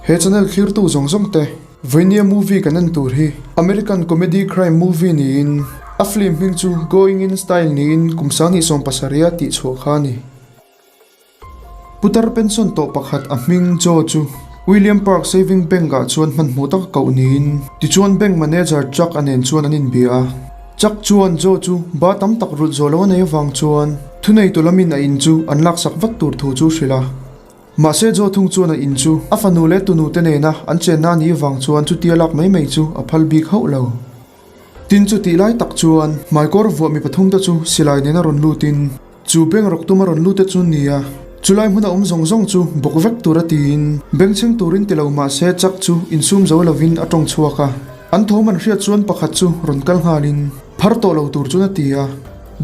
He channel thlirtu zawng zawng te Vainia movie kan en tur hi American comedy crime movie niin a film hming chu Going in Style niin kum 2017 a tihchhuah kha a ni. Putar pension tawh pakhat a hming Joe chu William Park Saving Bank ah chuan hmanhmawh taka koh niin tichuan bank manager Chuck a nen chuan an inbia a. Chuck chuan Joe chu ba tam tak rulh zawh lo a nei avang chuan thuneitu lamin a in chu an laksak vat tur thu chu hrilh a. Mahse Joe thung chuan a in chu a fanu leh tunu te nena an chenna a nih avang chuan chutia lak mai mai chu a phal bik hauh lo. Tin chu tih lai tak chuan hmaikawr vuah mi pathumte chu silai nena rawn lutin chu bank rawk tuma rawn lut te chu ni a, chulai hmuna awm zawng zawng chu bawk vek tura tiin bengchheng turin ti lo mahse chak chu insum zo lovin a tawng chhuak a, an thawm an hriat chuan pakhat chu rawn kal nghalin phar tawh lo tur chuan a ti a,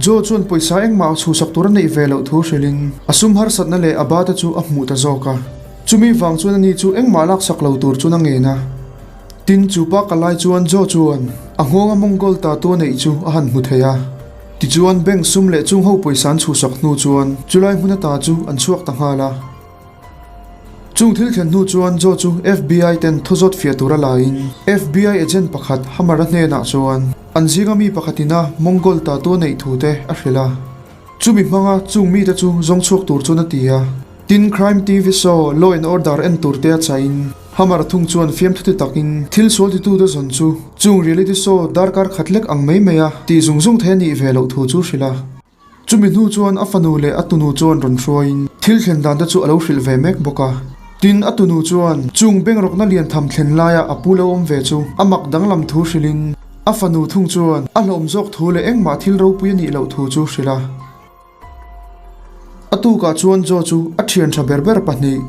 Joe chuan pawisa engmah chhuhsak tur a neih ve loh thu hrilhin a sum harsatna leh a ba te chu a hmuh ta zawk a, chumi vang chuan ani chu engmah laksak lo tur chuan a ngen a. Tin, chu pa ka lai chuan Joe chuan a nghawnga Mongol ta tu a neih chu a han hmu thei a. Tichuan, bank sum leh chung ho pawisa an chhuhsak hnu chuan chulai hmun ata chu an chhuak ta nghal a. Chung thil thlen hnu chuan Joe chu FBI ten thu zawt fiah tura laiin FBI agent pakhat Hammer-a hnenah chuan an zinga mi pakhatina Mongol ta tu a neih thu te a hrilh a. Chumi hmanga chung mite chu zawng chhuak tur chuan a ti a. Tin, Crime TV show Law and Order en tur te a chaiin Hammer thung chuan fiamthu ti takin thil sual titute zawn chu chung reality show darkar khat lek ang mai mai a tih zung zung thei a nih ve loh thu chu hrilh a. Chumi hnu chuan a fanu leh a tunu chuan rawn hruaiin thil thlen dan te chu a lo hrilh ve mek bawk a. Tin, a tunu chuan chung bengrawkna lian tham thlen laia a pu lo awm ve chu a mak danglam thu hrilhin a fanu thung chuan a hlawm zawk thu leh engmah thil ropui a nih loh thu chu hrilh a. A tukah chuan Joe chu a thian tha ber ber pahnih,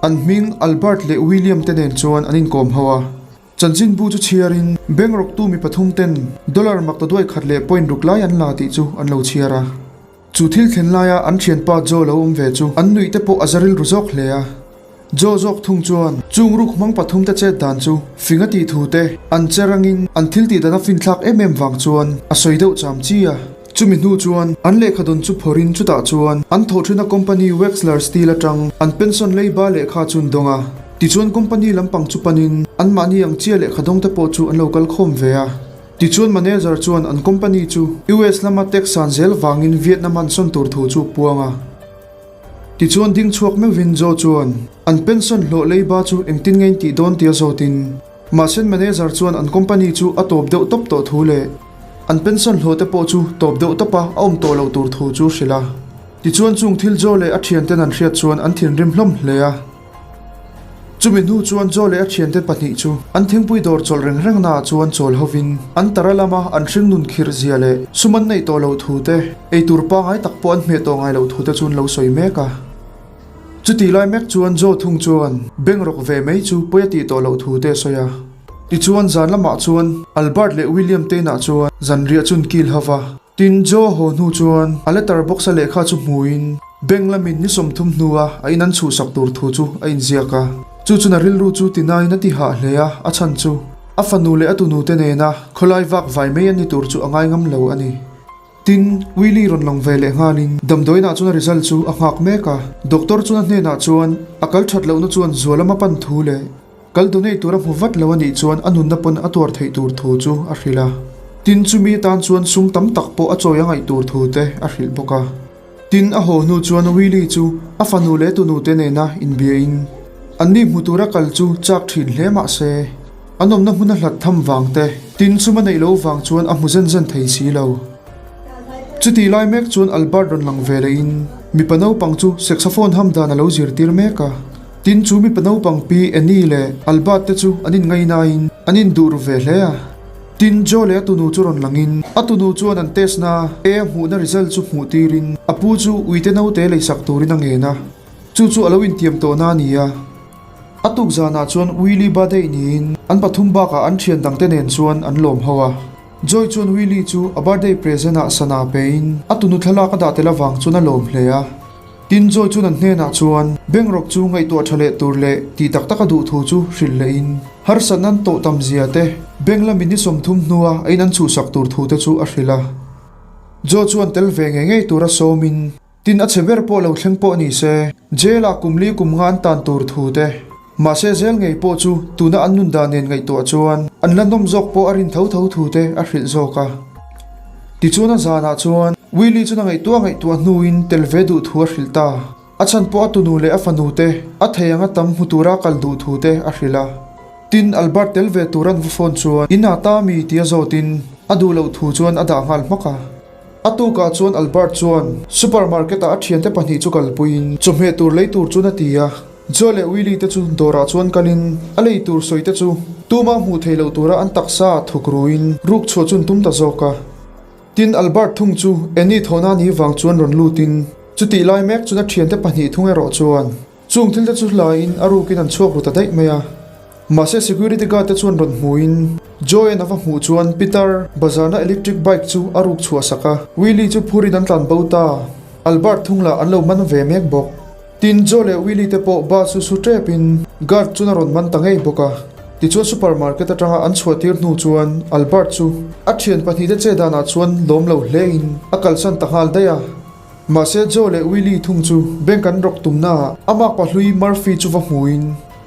an hming Albert leh William te nen chuan an inkawm ho a. Chanchinbu chu chhiarin bank rawktu mi pathum ten dollar makta duai khat leh point ruk lai an la tih chu an lo chhiar a. Chu thil thlen laia an thianpa Joe lo awm ve chu an nuih te pawh a za rilru zawk hle a. Joe zawk thung chuan chung ruk hmang pathum te chet dan chu fing a tih thu te an che rangin an thil tih dan a finthlak em em vang chuan a sawi deuh cham chi a. Chumi hnu chuan an lehkha dawn chu phawrhin chutah chuan an thawhthina company Wexler Steel atang an pension leiba lehkha chu an dawng a. Tichuan company lampang chu panin anmahni ang chia lehkha dawng te pawh chu an lo kal khawm ve a. Tichuan manager chuan an company chu US lama tax san zel vangin Vietnam an sawn tur thu chu puang a. Tichuan ding chhuak meuhvin Joe chuan an pension hlawh leiba chu engtin nge in tih dawn tia zawtin mahse manager chuan an company chu a tawp deuh tawp tawh thu leh an pension hlawh te pawh chu tawp deuh tawpa a awm tawh loh tur thu chu hrilh a. Tichuan chung thil Joe leh a thianten an hriat chuan an thinrim hlawm hle a. Chumi hnu chuan Joe leh a thiante pahnih chu an thingpui dawr chawlh reng reng naah chuan chawl hovin an tara lama an hringnun khirh zia leh sum an neih tawh loh thu te, eitur pangai tak pawh an hmeh tawh ngai loh thu te chu an lo sawi mek a. Chutih lai mek chuan Joe thung chuan bank rawk ve mai chu pawi a tih tawh loh thu te a sawi a. Tichuan zan lamah chuan Albert leh William te inah chuan zanriah chu an kil ho va. Tin, Joe haw hnu chuan a letter box a lehkha chu hmuin bank lamin ni 30 hnua a in an chhuhsak tur thu chu a inziak a. Chu chuan a rilru chu tinain a ti hah hle a, a chhan chu a fanu leh a tunu te nena khawlai vak vai mai an ni tur chu a ngai ngam lo a ni. Tin, Willie rawn lang ve leh nghalin damdawiinah chuan a result chu a nghak mek a. Doctor chuan a hnenah chuan a kal that lohna chuan zual lama pan thu leh Kal donate tur a hmu vat lo a nih chuan a nunna pawn a tuar theih tur thu chu a hrilh a. Tin, chumi atan chuan sum tam tak pawh a chawi a ngaih tur thu te a hrilh bawk a. Tin, a haw hnu chuan Willie chu a fanu leh tunu te nena inbiain anni hmu tura kal chu chak thin hle mah se, an awmna hmun a hlat tham vang te, tin sum a neih loh vang chuan a hmu zen zen thei si lo. Chutih lai mek chuan Albert rawn lang ve lehin mipa naupang chu saxophone ham dan a lo zirtir mek a. Tin, chu mipa naupang pi Annie leh Albert te chu an inngainain an induh ru ve hle a. Tin, Joe leh a tunu chu rawn langin a tunu chuan an test na A a hmuhna result chu hmuh tirin a pu chu uite naute leisak turin a ngen a. Chu chu a lo intiam tawhna a ni a. A tuk zanah chuan Willie birthday niin an pathum bakah an thian dangte nen chuan an lawm ho a. Joy chuan Willie chu a birthday present ah sana pein a tunu thlalak a dah tel avang chuan a lawm hle a. Tin, Joy chuan an hnenah chuan bank rawk chu ngaihtuah tha leh tur leh tih tak tak a duh thu chu hrilh lehin harsatna an tawh tam zia te, bank lamin ni 30 hnua a in an chhuhsak tur thu te chu a hrilh a. Joe chuan tel ve ngei ngei tura sawmin tin a chhe ber pawh lo thleng pawh ni se, jail ah kum li kum nga an tan tur thu te. Mahse zel ngei pawh chu tuna an nun dan nen ngaihtuah chuan an la nawm zawk pawh a rin tho tho thu te a hrilh zawk a. Tichuan a zanah chuan Willie chuan a ngaihtuah ngaihtuah hnuin tel ve duh thu a hrilh ta. A chhan pawh a tunu leh a fanu te a thei anga tam hmu tura kal duh thu te a hrilh a. Tin, Albert tel ve tur an va phone chuan in ah ta mi tia zawtin a duh loh thu chuan a dah nghal hmak a. A tukah chuan Albert chuan supermarket ah a thiante pahnih chu kalpuiin chawhmeh tur lei tur chuan a ti a. Joe leh Willie te chu dawrah chuan kalin a lei tur sawi te chu tuma hmuh theih loh tura an taksa thuk ruin ruk chhuah chu an tum ta zawk a. Tin, Albert thung chu Annie thawhna ni vang chuan rawn lutin chutih lai mek chuan a thiante pahnih thung erawh chuan chung thil te chu hlaiin a rukin an chhuak ru ta daih mai a. Mahse security guard te chuan rawn hmuin Joy-a'n a va hmuh chuan Peter bazarna electric bike chu a ruk chhuah sak a, Willie chu phurin an tlan bo ta. Albert thung lah an lo man ve mek bawk. Tin, Joe leh Willie te pawh bus chu su tepin guard chuan a rawn man ta ngei bawk a. Tichuan supermarket atanga an chhuah tir hnu chuan Albert chu a thian pahnihte che danah chuan lawm lo hlein a kalsan ta nghal daih a. Mahse Joe leh Willie thung chu bank an rawk tumnaah a makpa hlui Murphy chu va hmuin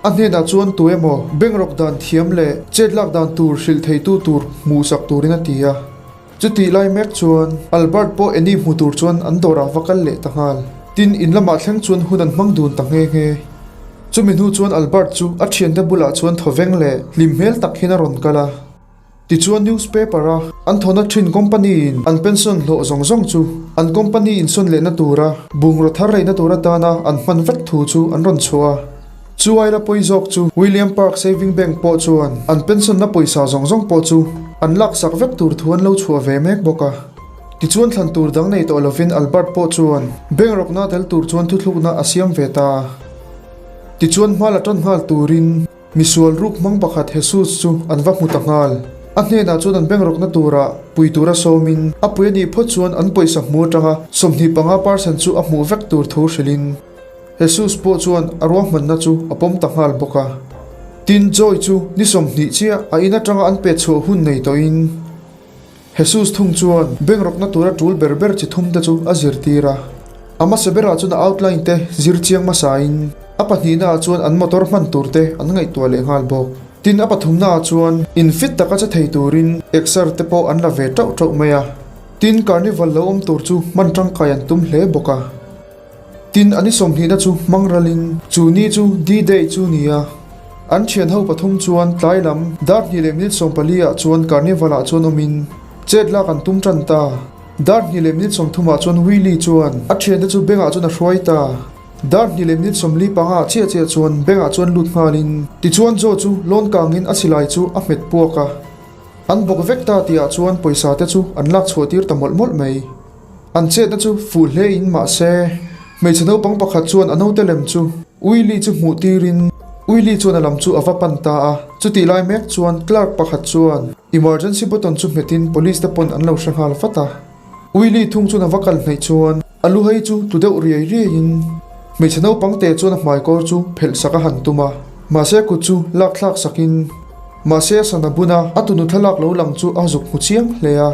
a hnenah chuan tu emaw bank rawk dan thiam leh chet lak dan tur hrilh theitu tur hmuhsak turin a ti a. Chutih lai mek chuan Albert pawh Annie hmu tur chuan an dawrah va kal leh ta nghal. Tin, in lamah thleng chuan hun an hmang dun ta nghe nghe. Chumi hnu chuan Albert chu a thiante bulah chuan thawveng leh hlim hmel tak hian a rawn kal a. Tichuan newspaper a an thawna thin company in an pension hlawh zawng zawng chu an company insawn lehna tura bungraw thar leina tur atana an hman vek thu chu an rawn chhuah a. Chu aila pawi zawk chu William Park Saving Bank pawh chuan an pension na pawisa zawng zawng pawh chu an laksak vek tur thu an lo chhuah ve mek bawk a. Tichuan thlan tur dang nei tawh lovin Albert pawh chuan bank rawkna tel tur chuan thuthlukna a siam ve ta a. Tichuan hma la tan nghal turin misual ruk hmang pakhat Jesus chu an va hmu ta nghal. A hnenah chuan an bank rawkna turah pui tura sawmin a pui a nih phawt chuan an pawisa hmu atanga 25 percent chu a hmuh vek tur thu hrilhin Jesus pawh chuan a ruahmanna chu a pawm ta nghal bawk a. Tin, Joy chu ni 20 chiah a in atanga an pet chhuah hun nei tawhin Jesus thung chuan bank rawkna tura tul ber ber chi thum te chu a zirtir a. A hmasa berah chuan a outline te zir chiang hmasain a pahnihnaah chuan an motor hman tur te an ngaihtuah leh nghal bawk. Tin, a pathumnaah chuan in fit taka che thei turin exer te pawh an la ve tauh tauh mai a. Tin, carnival lo awm tur chu hman tangkai an tum hle bawk a. Tin, a ni sawmhnihna chu hmang ralin chu ni chu D-Day chu ni a. An thian ho pathum chuan tlai lam dar hnih leh minute 14 ah chuan Carnival ah chuan awmin chet lak an tum tan ta. Dar hnih leh minute 30 ah chuan Willie chuan a thiante chu bank ah chuan a hruai ta. Dar hnih leh minute 45 ah chiah chiah chuan bank ah chuan lut nghalin tichuan Joe chu lawn kangin a silai chu a hmet puak a. An bawk vek ta tihah chuan pawisa te chu an lak chhuah tir ta mawlh mawlh mai. An chetna chu fuh hle in mahse, hmeichhe naupang pakhat chuan a naute lem chu Willie chu hmuh tirin Willie chuan a lam chu a va pan ta a. Chutih lai mek chuan clerk pakhat chuan emergency button chu hmetin police te pawn an lo hre nghal vat a. Willie thung chuan a va kal hnaih chuan a lu hei chu tlu deuh riai riaiin hmeichhe naupang te chuan a hmaikawr chu phelh sak a han tum a, mahse kut chu lak thlak sakin mahse a sana buna a tunu thlalak lo lang chu a zuk hmu chiang hle a.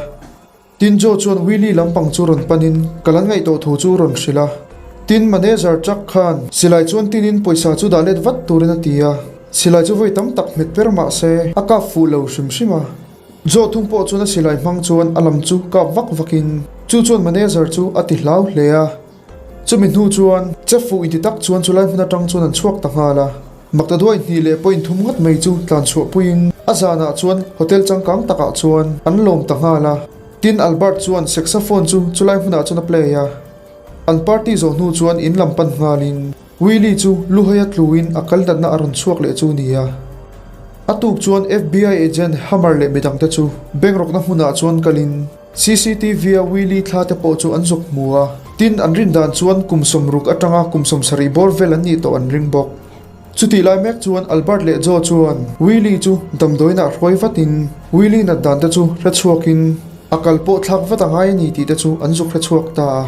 Tin Joe chuan Willie lampang chu rawn panin ka lan ngaih tawh thu chu rawn hrilh a. Tin manager Chuck khan silai chuan tinin pawisa chu dah let vat turin a ti a. Silai chu vawi tam tak hmet per mah se a kap fuh lo hrim hrim a. Joe thung pawh chuan a silai hmang chuan a lam chu kap vak vakin chu chuan manager chu a ti hlau hle a. Chumi hnu chuan che fuh inti tak chuan chulai hmun atang chuan an chhuak ta nghal a. Maktaduai hnih leh point thum ngawt mai chu tlan chhuah puiin a zanah chuan hotel changkang takah chuan an lawm ta nghal a. Tin Albert chuan saxophone chu chulai hmunah chuan a play a. An party zawh hnu chuan in lam pan nghalin Willie chu luhaia tluin a kal natna a rawn chhuak leh chu nia. A tuk chuan FBI agent Hammer leh midangte chu bank rawkna hmunah chuan kalin CCTV a Willie thla te pawh chu an zuk hmu a. Tin an rin dan chuan kum 60 atanga kum 70 bawr vel an nih tawh an ring bawk. Chutih lai mek chuan Albert leh Joe chuan Willie chu damdawiinah hruai vatin Willie nat dan te chu hre chhuakin a kal pawh thlak vat a ngai a ni tih te chu an zuk hre chhuak ta a.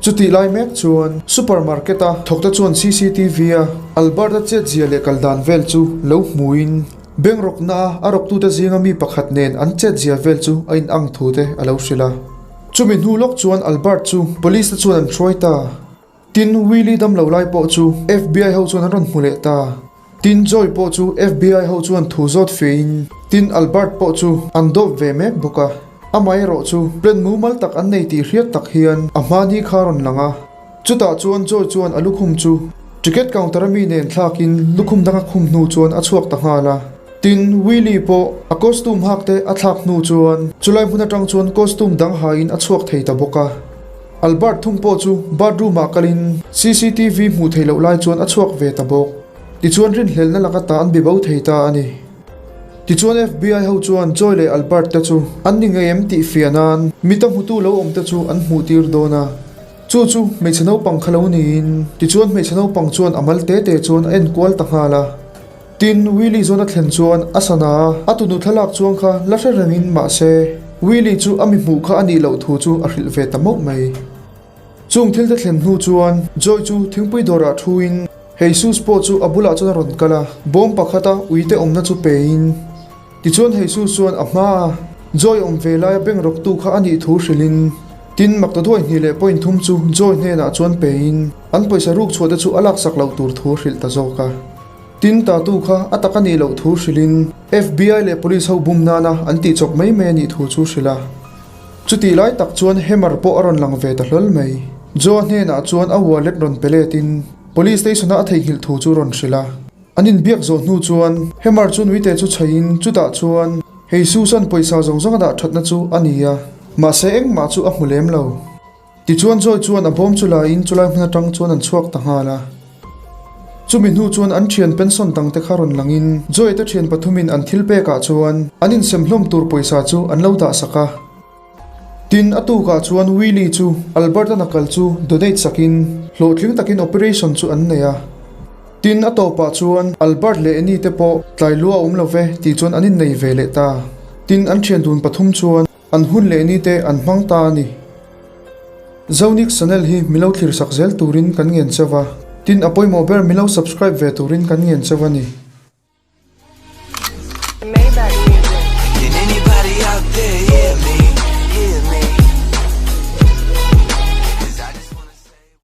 Chutih lai mek chuan supermarket a thawk te chuan CCTV a Albert-a chetzia leh kal dan vel chu lo hmuin bank rawkna a a rawktute zinga mi pakhat nen an chetzia vel chu a inang thu te a lo hrilh a. Chumi hnu lawk chuan Albert chu police te chuan an hruai ta. Tin, Willie damlo lai pawh chu FBI ho chuan an rawn hmu leh ta. Tin, Joy pawh chu FBI ho chuan thu zawt fein, tin Albert pawh chu an dawp ve mek bawk a. Amaherawh chu plan mumal tak an nei tih hriat tak hian a hma ni kha rawn lang a. Chutah chuan Joy chuan a lukhum chu ticket counter a mi nen thlakin lukhum dang a khum hnu chuan a chhuak ta nghal a. Tin, Willie pawh a costume hak te a thlak hnu chuan chulai hmun atang chuan costume dang hain a chhuak thei ta bawk a. Albert thung pawh chu bathroom ah kalin cctv hmuh theih loh lai chuan a chhuak ve ta bawk. Tichuan rinhlelhna laka ta an bibo thei ta a ni. Tichuan FBI ho chuan Joy leh Albert te chu an ni ngei em tih fiah nan mita hmutu lo awm te chu an hmuh tir dawn a. Chu chu hmeichhe naupang kha lo niin tichuan hmeichhe naupang chuan a mal te te chuan a en kual ta nghal a. Tin, Willie zawn a thlen chuan a sana a, a tunu thlalak chuang kha la hre rengin mahse Willie chu a mi hmuh kha a nih loh thu chu a hrilh ve ta mauh mai. Chung thil te thlen hnu chuan Joy chu thingpui dawrah thuin Jesus pawh chu a bulah chuan a rawn kal a, bawm pakhata uite awmna chu pein. Tichuan Jesus chuan a hma a Joy awm ve laia bank rawktu kha a nih thu hrilhin, tin maktaduai hnih leh point thum chu Joy hnenah chuan pein an pawisa ruk chhuah te chu a laksak loh tur thu a hrilh ta zawk a. Tin tatu kha a tak a nih loh thu hrilhin FBI leh police ho bum nana an tihchawp mai mai a nih thu chu hrilh a. Chutih lai tak chuan Hammer pawh a rawn lang ve ta hlawl mai. Joe-a hnenah chuan a wallet rawn pe letin police station-a a theihnghilh thu chu rawn hrilh a. An inbiak zawh hnu chuan Hammer chu nuite chu chhaihin chutah chuan Jesus-a'n pawisa zawng zawng a dah thatna chu a ni a, mahse engmah chu a hmu lem lo. Tichuan Joy chuan a bawm chu laiin chulai hmun atang chuan an chhuak ta nghal a. Chumi hnu chuan an thian pension dangte kha rawn langin Joy te thian pathumin an thil pekah chuan an insem hlawm tur pawisa chu an lo dah sak a. Tin, a tukah chuan Willie chu Alberta-na kal chu donate sakin hlawhtling takin operation chu an nei a. Tin, a tawpah chuan Albert leh Annie te pawh tlai lua a awm lo ve tih chuan an innei ve leh ta. Tin, an thian dun pathum chuan An hun leh ni te an hmang ta a ni. Zonik channel hi milo thlir sak zel turin kan ngen cheu a, tin a pawimawh ber milo subscribe ve turin kan ngen cheu a ni.